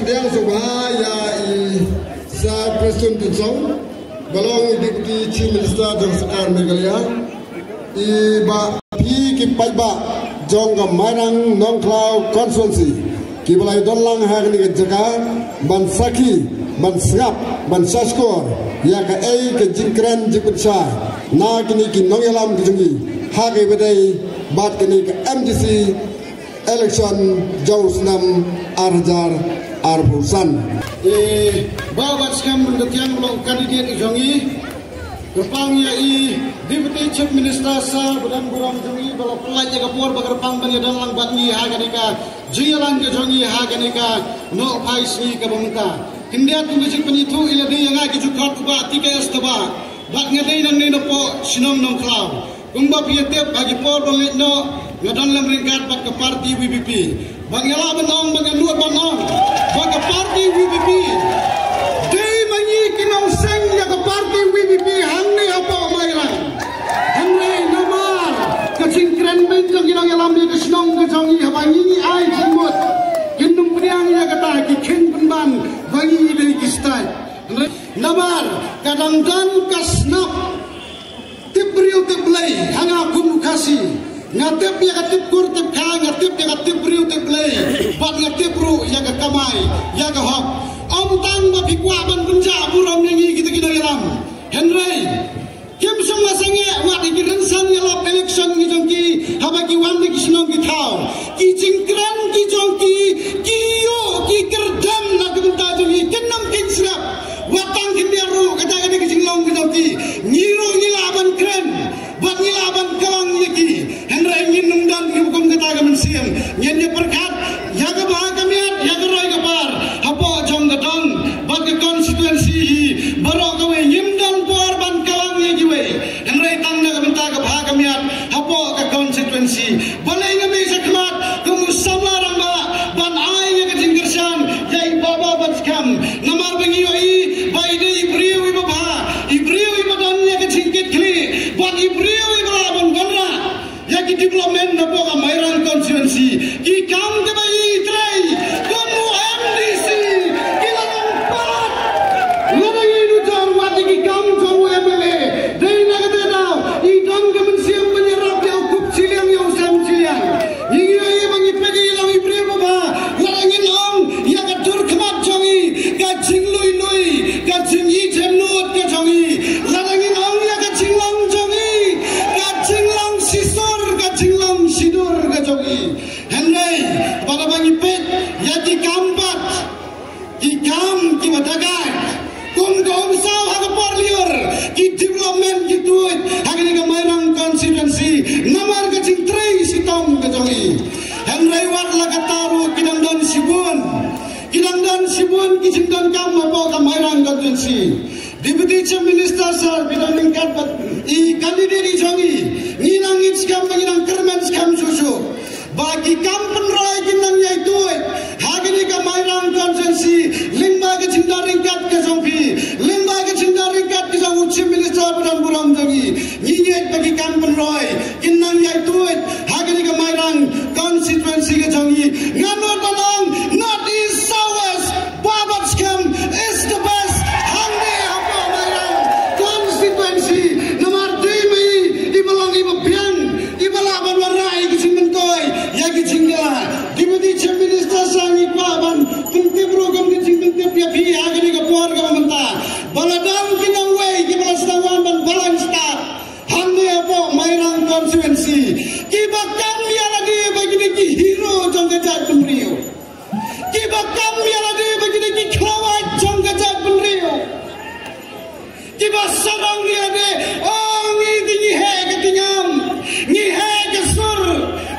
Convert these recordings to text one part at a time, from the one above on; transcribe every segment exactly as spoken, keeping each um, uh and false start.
Pdiang sngewbha ïa i Sir Prestone Tynsong, ba long i Deputy Chief Minister jong sorkar Meghalaya, i bah, phi ki paidbah jong ka Mairang Nongkhlaw constituency, kiba la ïadon lang ha kane ka jaka ban sakhi, ban sngap, ban sngap ïa kaei ka jingkren jingpynshai na kine ki nongïalam ki jong ngi ha kaba ïadei bad kane ka M D C election jong u snem ar hajar arphew san. Eh, bah Batskhem Mynthiang, ba long candidate jong ngi. Kyrpang ïa i Deputy Chief Minister Sir Badan Burom jong ngi ba la pynlait ïa ka por ba kyrpang ban ïadon lang bad ngi ha kane ka jingïalang ka jong ngi ha kane ka nohphai sngi kaba mynta. Khyndiat kum ka jingpynithuh ïa lade ïa nga, ki ju khot u Bah T K S Thabah, bad nga dei nangne napoh shnong Nongkhlaw. Kumba phi ïa tip, ha ki por ba leit noh nga don lem ryngkat bad ka party V P P. Bad nga lah ban ong, bad nga nud ban ong ba ka party V P P dei ma ngi ki nongseng ïa ka party V P P hangne hapoh Mairang. Hynrei namar ka jingkren beiñ jong ki nongïalam ïa ka shnong ka Haba ngi ai jingmut, kin ym pdiang ïa kata, ki kheiñ pynban ba ngi dei ki state. Namar ka dang don ka snap tip briew tip Blei ha nga kum u Khasi. Nga tip ïa ka tip kur tip kha, nga tip ïa ka tip briew tip Blei, bad nga tip ruh ïa ka kamai ïa ka hok. Ym tang ba phi kwah ban pynjah burom ïa ngi kita ki nongïalam, hynrei kim shym la sangeh wat ïa ki rynsan ïalap election ki jong ki haba ki wan na ki shnong ki thaw. Ki jingkren ki jong ki, ki ïoh ki kyrdem na ka bynta jong ngi, kin ym kheiñ sngap. Wat tang khyndiat ruh, kata ka dei ka jinglong ka jong ki. Ngi ruh ngi lah ban kren bad ngi lah ban kawang ïa ki. Hynrei ngin ym don ki ba kum kata ka mynsiem. Ngin ïa pyrkhat ïa ka bha ka miat, ïa ka roi ka par hapoh jong ka dong bad ka constituency hi baroh kawei. Ngim don por ban kawang ïa kiwei, hynrei tang na ka bynta ka bha ka miat hapoh ka constituency. Balei ngam ïa sngewthuh kum u samla rangbah ban ai ïa ka jingkyrshan ïa i Bah Batskhem? Namar ba ngi ïohi ba i dei i briew iba bha, i briew iba don ïa ka jingkitkhlieh bad i briew iba lah ban wanrah ïa ki development napoh ka Mairang constituency. Ki kam kiba i trei kum u MDC ki la long palat. Lada ngi nujor wat ïa ki kam jong u MLA, dei na kata ka daw i don ka mynsiem ban ïarap ïa u kup shiliang ïa u sem shiliang. Ngi ïohi ba ngi peit ïa i long i briew ba bha. Lada ngin ong ïa ka dur khmat jong i, ka jinglui lui, ka jingïeit jemnud ka jong i, lada ngin ong ïa ka jinglong jong i, ka jinglong shisur, ka jinglong shidur ka jong i. Hynrei lada ba ngi peit ïa ki kam pat, ki kam kiba da gai, kum ka umsaw ha ka por lyiur, ki development ki tuid ha kane ka Mairang constituency namar ka jingtrei shitom ka jong i. Hynrei wat la katta ruh ki dang don shibun, ki dang don shibun ki jingdonkam hapoh ka Mairang constituency. Deputy Chief Minister Sir, phi don ryngkat bad i candidate i jong i, ngi nang ngeit skhem, ngi nang kyrmen skhem shuh shuh ba ki kam pynroi kin nang ïai tuid ha kane ka Mairang constituency lyngba ka jingdon ryngkat ka jong phi, lyngba ka jingdon ryngkat ka jong u Chief Minister ba donburom jong i. Ngi ngeit ba ki kam pynroi kin nang ïai tuid ha kane ka Mairang constituency ka jong i. Ngan nud ban ong, North East South West, Bah Batskhem is the best. Hangne hapoh Mairang constituency, namar dei ma i iba long iba biang, iba lah ban wanrah ïa ki jingmyntoi ïa ki jingkylla. Deputy Chief Minister Sir, ngi kwah ban pyntip ruh kum ka jingpyntip ïa phi ha kane ka por kaba mynta, ba la don ki nongwei kiba la sdang wan ban balang stad hangne hapoh Mairang constituency, kiba kam ïa lade ba ki dei ki hero jong ka jaitbynriew, kiba kam ïa lade ba ki dei ki khlawait jong ka jaitbynriew, kiba sarong ïa lade, oh, ngi dei, ngi heh ka tyngam, ngi heh ka sur,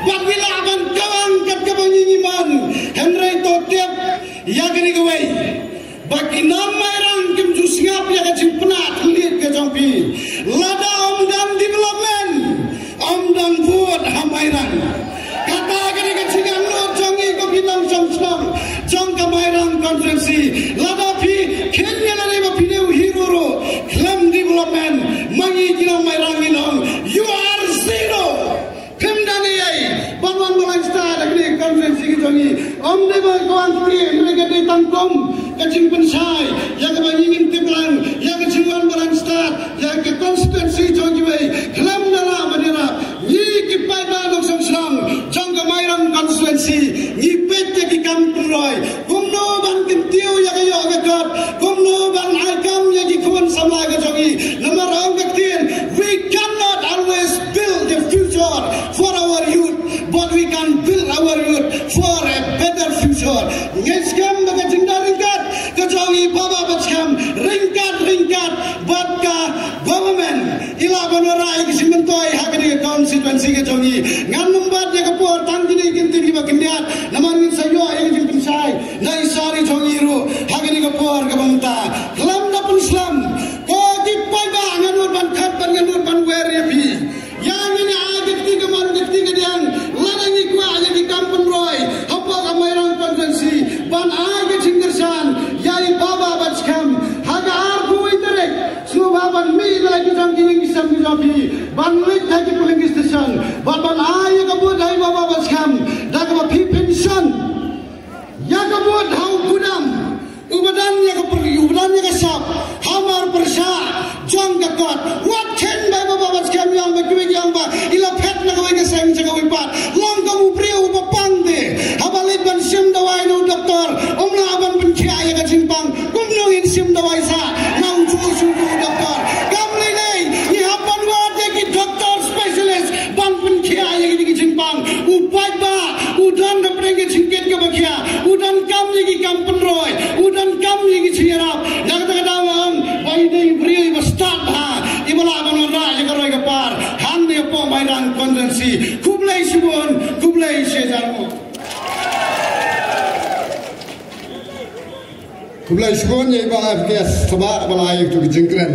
bad ngi lah ban kawang kat kaba ngi ngi mon. Hynrei to tip ïa kane kawei, ba ki nong Mairang kim ju sngap ïa ka jingpynah thylliej ka jong phi. Lada ym don development, ym don vote ha Mairang. Kata ka dei ka jingangnud jong ngi ko ki nongshong shnong jong ka Mairang constituency. Lada phi kheiñ ïa lade ba phi dei u hero ruh, khlem development, ma ngi ki nong Mairang ngi ong, you are zero. Khlem da ei ei ban wan balang stad ha kane ka constituency ka jong ngi. Ym dei ba ka wan kti, hynrei ka dei tang kum ka jingpynshai ïa kaba ngi ngin tip lang ïa ka jingwan balang stad ïa ka constituency jong kiwei. Khlem da lah ban ïarap, ngi ki paidbah nongshong shnong jong ka Mairang constituency, ngi peit ïa ki kam pynroi, kumno ban kyntiew ïa ka ïoh ka kot, kumno ban ai kam ïa ki khun samla ka jong ngi. Namar ong ka ktien, we cannot always build the future for our youth, but we can build our youth for a better future. Ngi skhem ba ka jingdon ryngkat ka jong i Bah Batskhem ryngkat ryngkat bad ka government, i lah ban wanrah ïa ki jingmyntoi ha kane ka constituency ka jong ngi. Ngan ym bat ïa ka por, tang kine ki ktien kiba khyndiat, namar ngin sa ïoh ïa ka jingpynshai na i sari jong ngi ruh ha kane ka por kaba mynta. Khlem da pynslem, ko ki paidbah, ngan nud ban khot bad ngan nud ban wer ïa phi. Ïa ngin ïa ai ka kti kamon ka kti kadiang, lada ngi kwah ïa ki kam pynroi hapoh ka Mairang constituency, ban ai ka jingkyrshan ïa i Bah Batskhem ha ka arphew wei tarik. Sngewbha ban mih na la ki jong ki ïing ki sem ki jong phi, ban leit ha ki polling station bad ban ai ïa ka vote ha i Bah Batskhem. Da Sap, hamar pyrshah jong ka kot. Wat khein ba ba ba ba skhem ïong ba kiwei ïong ba i la phet na kawei ka seng sha kawei pat. Long kum u briew uba pang te. Haba leit ban shim dawai na u doktor, um lah ban pynkhiah ïa ka jingpang. Kumno ngin shim dawai sah na u juh u juh u doktor? Kam lei lei, ngi hap ban wad ïa ki doktor specialist ban pynkhiah ïa kine ki jingpang. U paidbah u don hapdeng ka jingkit kaba khia, u don kam ïa ki kam pynroi, u don kam ïa ki jingïarap. Da kata ka daw nga ong ba i dei i briew iba stad bha, iba lah ban wanrah ïa ka roi ka par hangne hapoh Mairang constituency. Khublei shibun, khublei shihajar nguh. Khublei shibun ïa i Bah F K S Thabah ba la ai ïa ka jingkren.